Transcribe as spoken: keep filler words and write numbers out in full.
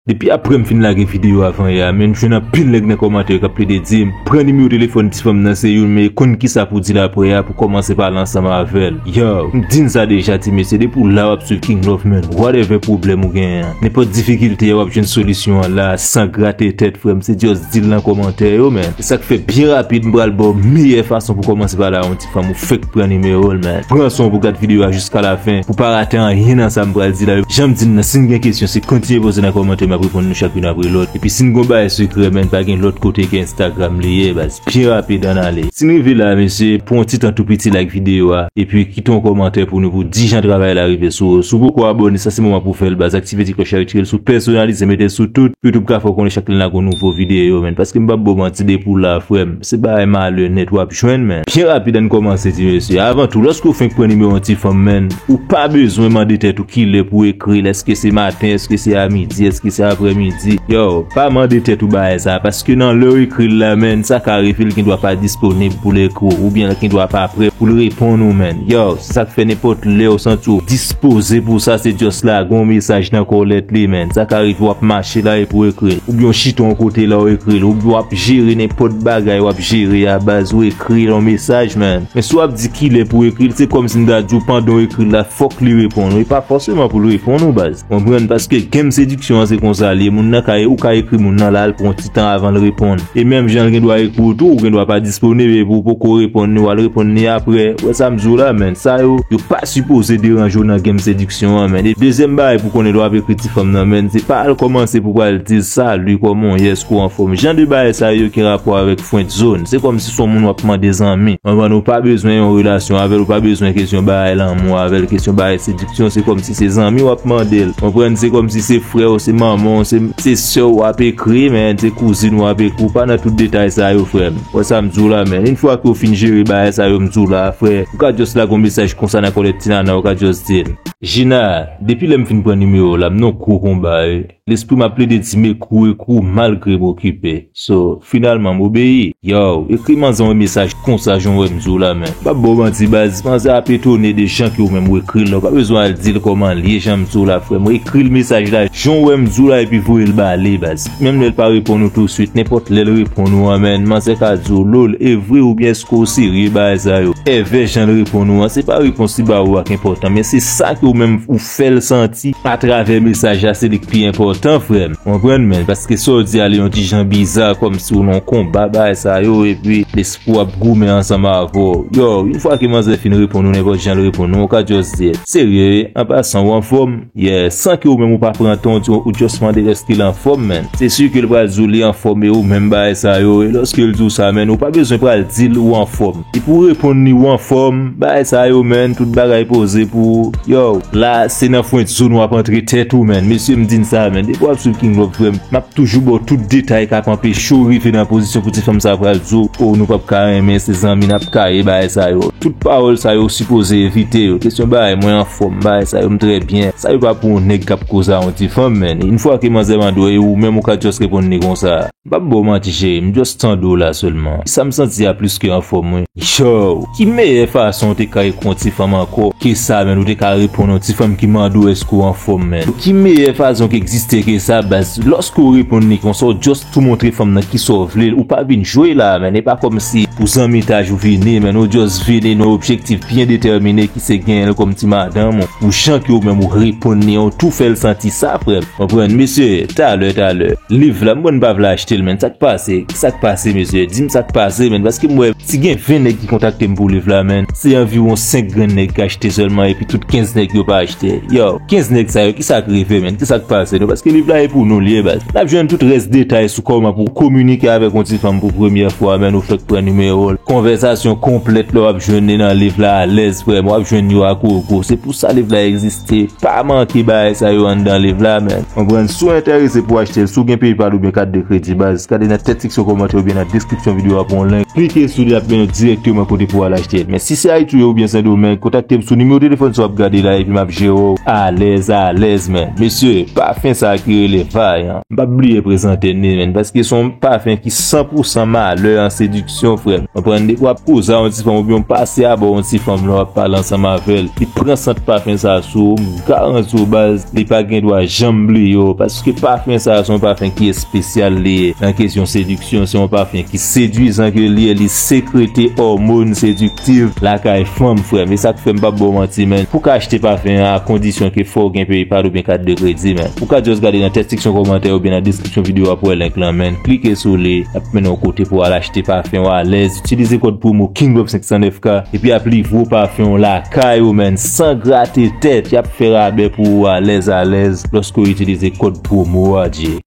Depi apre m fin lage videyo avan yè a, men m jwenn anpil nèg nan kòmantè yo k ap plede di m, pran nimewo telefòn ti fanm nan se youn, men konn kisa pou di l apre a pou kòmanse pale ansanm avè l. Yo, m di n sa deja ti mesye, depi w la w ap swiv King Love, man, whatever pwoblèm ou genyen an, nenpòt difikilte a w ap jwenn solisyon an la, san grate tèt, frè m, se just di l nan kòmantè yo, man. Se sa k fè byen rapid, m pral ba w meyè fason pou kòmanse pale a yon ti fanm ou fèk pran nimewo l, man. Pran swen w pou gad videyo a jiska lafen, pou pa rate anyen nan sa m pral di la yo. Jan m di n nan, si n gen kesyon, se kontinye poze nan kòmantè, m ap reponn nou chak youn apre lòt. Epi si n gon bagay sekrè, man, pa gen lòt kote ke Instagram li ye, baz. Byen rapid, ann ale. Si n rive la, mesye, pran yon ti tan tou piti, like videyo a, epi kite yon kòmantè pou nou, pou di jan travay la rive sou ou. Si w poko abòne, sa se moman pou w fè l, baz. Aktive ti klòch la, retire l sou pèsonalize, mete l sou tout, pou YouTube ka fè w konnen chak lè n lage yon nouvo videyo, man. Paske m p ap ba w manti, depi w la, frè m, se bagay malè nèt w ap jwenn, man. Byen rapid, ann kòmanse, ti mesye. Avan tou, lòske w fenk pran nimewo yon ti fanm, man, ou pa bezwen mande tèt ou kilè pou w ekri l, èske se maten, èske se a midi, èske se aprèmidi. Yo, pa mande tèt ou bagay sa, paske nan lè w ekri l la, man, sa ka rive l gendwa pa disponib pou l ekri w, oubyen l gendwa pa prè pou l reponn ou, man. Yo, se sa k fè nenpòt lè w santi w dispoze pou sa, se just lage yon mesaj nan kòlèt li, man. Sa ka rive w ap mache la epi w ekri l. Oubyen w chita yon kote la w ekri l. Oubyen w ap jere nenpòt bagay w ap jere a, baz, w ekri l yon mesaj, man. Men si w ap di kilè pou w ekri l, se kòmsi m ta di w pandan w ekri l la, fòk li reponn ou. E pa fòseman pou l reponn ou, baz. Konprann? Paske game sediksyon an se konsa li ye. Moun nan ka, ou ka ekri moun nan la, l pran ti tan avan l reponn. E menm jan l gendwa ekri w tou, ou gendwa pa disponib epi w poko reponn li, w al reponn li apre. Ou wè sa m di w la, man? Sa yo, yo pa sipoze deranje w nan game sediksyon an, man. E dezyèm bagay pou konnen lè w ap ekri ti fanm nan, man, se pa al kòmanse pou pral di l, "Salut, kòman w ye, èske w anfòm?" Jan de bagay sa yo gen rapò avèk friend zone. Se kòmsi se yon moun w ap mande zanmi. Konprann? Ou pa bezwen yon relasyon avè l, ou pa bezwen kesyon bagay lanmou avè l, kesyon bagay sediksyon, se kòmsi se zanmi w ap mande l. Konprann? Se kòmsi se frè w, se manman w, se, se sè w w ap ekri, man, se kouzin w w ap ekri, ou pa nan tout detay sa yo, frè m. Wè sa m di w la, man. Yon fwa ke w fin jere bagay sa yo m di w la, frè, ou ka just lage yon mesaj konsa nan kòlèt ti nana, ou ka just di l, "Gina, depi lè m fin pran nimewo w la, m nan gwo konba, wi. Lespri m ap plede di m ekri w, ekri w malgre m okipe. So, finalman, m obeyi. Yo, ekri manzè yon mesaj konsa jan w wè m di w la, man." M p ap ba w manti, baz, manzè ap etone de jan ke ou menm ou ekri l la. Ou pa bezwen al di l kòman l ye, jan m di w la, frè m. Ou ekri l mesaj la jan w wè m di w la, epi voye l ba li, baz. Menm lè l pa reponn ou touswit, nenpòt lè l reponn ou an, man, manzè ka di w, "Lol, e vre oubyen èske w serye?" Bagay sa yo. Èvè jan l reponn ou an, se pa repons li ba ou a k enpòtan, men se sa ke ou menm ou fè l santi atravè mesaj la, se li k pi enpòtan, frè m. Konprann, man? Paske sa w di a li yon ti jan biza, kòmsi w nan yon konba, bagay sa yo, epi lespri w ap goumen ansanm avè w. Yo, yon fwa ke manzè fin reponn ou nenpòt jan l reponn ou, ou ka just di l, "Serye, an pasan, w anfòm?" Yeah, san ke ou menm ou pa pran tan, ou di, ou just mande èske l anfòm, man. Se si ke l pral di w li anfòm e ou menm bagay sa yo. E lòske l di w sa, man, ou pa bezwen pral di l ou anfòm. Epi w reponn li ou anfòm, bagay sa yo, man, tout bagay poze pou ou. Yo, la, se nan friend zone w ap antre tèt ou, man. Mesye, m di n sa, man. Depi w ap swiv King Love, frè m, m ap toujou ba w tout detay k ap anpeche w rive nan pozisyon pou ti fanm sa pral di w, "O, nou p ap ka renmen, se zanmi n ap ka ye," bagay sa yo. Tout pawòl sa yo sipoze evite yo. Kesyon bagay mwen anfòm, bagay sa yo m trè byen. Sa yo pa pou yon nèg k ap koze a yon ti fanm, man. Yon fwa ke manzè mande w e ou menm ou ka just reponn li konsa. M p ap ba w manti, cheri, m just tande w la sèlman. Sa m santi a plis ke anfòm, wi. Yo, ki meyè fason w te ka ekri yon ti fanm ankò ke sa, man, ou te ka reponn yon ti fanm ki mande w èske w anfòm, man? Ki meyè fason ki egziste ke sa, baz? Lòske w reponn li konsa, w just tou montre fanm nan kisa w vle, ou pa vin jwe la, man. E pa kòmsi pou zanmitaj ou vini, man, ou just vini nan objektif byen detèmine ki se genyen l kòm ti madanm ou. Ou jan ke ou menm ou reponn li an, ou tou fè l santi sa, frè m. Konprann? Mesye, talè, talè. Liv la, m wè n pa vle achte l, man. Sa k pase? Sa k pase, mesye? Di m sa k pase, man. Paske m wè, si gen ven nèg ki kontakte m pou liv la, man, se anviwon senk grenn nèg ki achte sèlman, epi tout kenz nèg yo pa achte. Yo, kenz nèg sa yo, kisa k rive, man? Kisa k pase nou? Paske liv la e pou nou li ye, baz. N ap jwenn tout rès detay sou kòman pou kominike avèk yon ti fanm pou premyè fwa, man, ou fèk pran nimewo l. Konvèsasyon konplèt la w ap jwenn li nan liv la alèz, frè m, w ap jwenn yo ak Gogo. Se pou sa liv la egziste. Pa manke bagay sa yo anndan liv la, man. Konprann? Si w enterese pou achte l, si w gen PayPal oubyen kat de kredi, baz, gade nan tèt seksyon kòmantè oubyen nan deskripsyon videyo a pou yon link. Klike sou li, l ap mennen w dirèkteman kote pou w al achte l. Men si se Ayiti w ye oubyen Sendomeng, kontakte m sou nimewo telefòn sa w ap gade la. epi m ap jere w alèz, alèz, menn. Mesye, pafen sa ki rele Vayan. M p ap bliye prezante n li, menn, paske se yon pafen ki san pou san malè an sediksyon, frè m. Konprann, depi w ap koze a yon ti fanm oubyen w pase abò yon ti fanm lè w ap pale ansanm avè l, li pran sant pafen sa sou ou, m garanti w, baz, li pa gen dwa janm bliye w, paske pafen sa se yon pafen ki espesyal li ye nan kesyon sediksyon. Se yon pafen ki sedwizan ke li ye, li sekrete òmòn sediktif lakay fanm, frè m. E sa k fè m p ap ba w manti, menn. Pou w ka achte pafen an, a kondisyon ke fò w gen PayPal oubyen kat de kredi, menn. Ou ka just gade nan deskripsyon kòmantè oubyen nan deskripsyon videyo a pou w wè link lan, menn. Klike sou li, l ap mennen w kote pou w al achte pafen w alèz. Itilize kòd pwomo King Bob senk san nèf K, epi y ap livre w pafen w lakay ou, menn, san grate tèt. Y ap fè rabè pou ou alèz, alèz, lòske w itilize kòd pwomo a, Dje.